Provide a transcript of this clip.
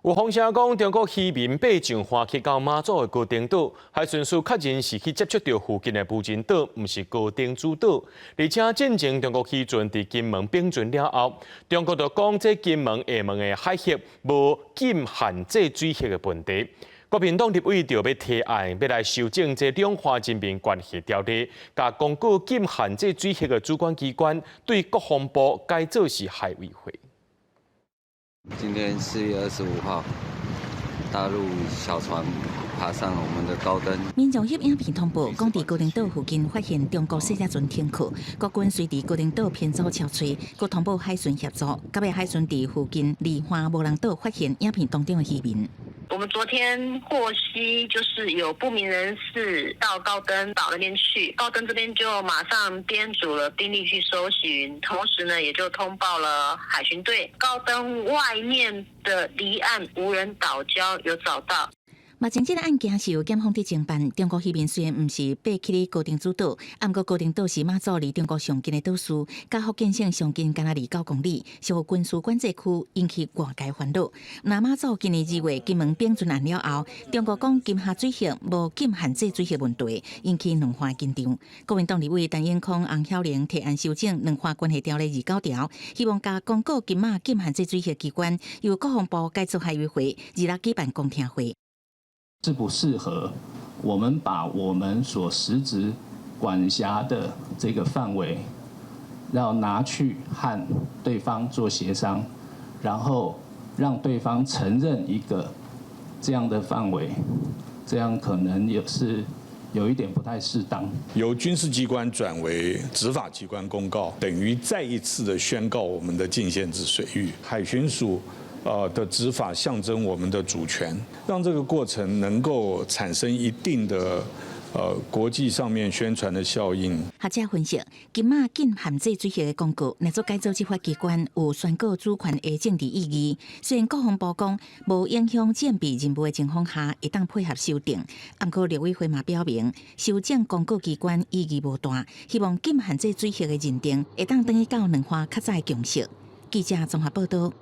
有風聲講，中國漁民爬上帆去到馬祖的高登島，海巡署確認是去接觸著附近的無人島，毋是高登主島。而且進前中國漁船佇金門併船了後，中國就講這金門、廈門的海域無禁限制水域的問題。國民黨立委就欲提案，欲來修正這兩岸人民關係條例，共公告禁限制水域的主管機關對國防部改做是海委會。今天4月25號，大陸小船爬上我們的高登。民眾翕影片通報，講佇高登島附近發現中國細隻船停靠，國軍隨佇高登島編組搜揣，閣通報海巡協助，到尾海巡佇附近離岸無人島發現影片當中的漁民。我們昨天獲悉，就是有不明人士到高登島那邊去，高登這邊就馬上編組了兵力去搜尋，同時呢，也就通報了海巡隊。高登外面的離岸無人島礁有找到。目前這个案件是由檢方佇偵辦。中國漁民雖然毋是爬去咧高登主島，毋過高登島是馬祖離中國上近的島嶼，佮福建省上近干焦29公里，屬軍事管制區，引起外界煩惱。那馬祖今年2月金門併船案了後，中國講金廈水域無禁限制水域問題，引起兩岸緊張。國民黨立委陳永康、洪曉玲提案修正兩岸關係條例29條，希望共公告金馬禁限制水域機關由國防部改做海委會，26舉辦公聽會。適不適合我們把我們所實質管轄的這個範圍，要拿去和對方做協商，然後讓對方承認一個這樣的範圍，這樣可能也是有一點不太適當。由軍事機關轉為執法機關公告，等於再一次的宣告我們的禁限制水域。海巡署的執法象徵我們的主權，讓這個過程能夠產生一定的國際上面宣傳的效應。學者分析，金馬禁限制水域的公告，若做改做執法機關有宣告主權的政治意義。雖然國防部講無影響戰備任務的情況下，會當配合修訂，毋過陸委會嘛表明，修正公告機關意義無大，希望禁限制水域的認定會當轉去到兩岸較早的共識。記者綜合報道。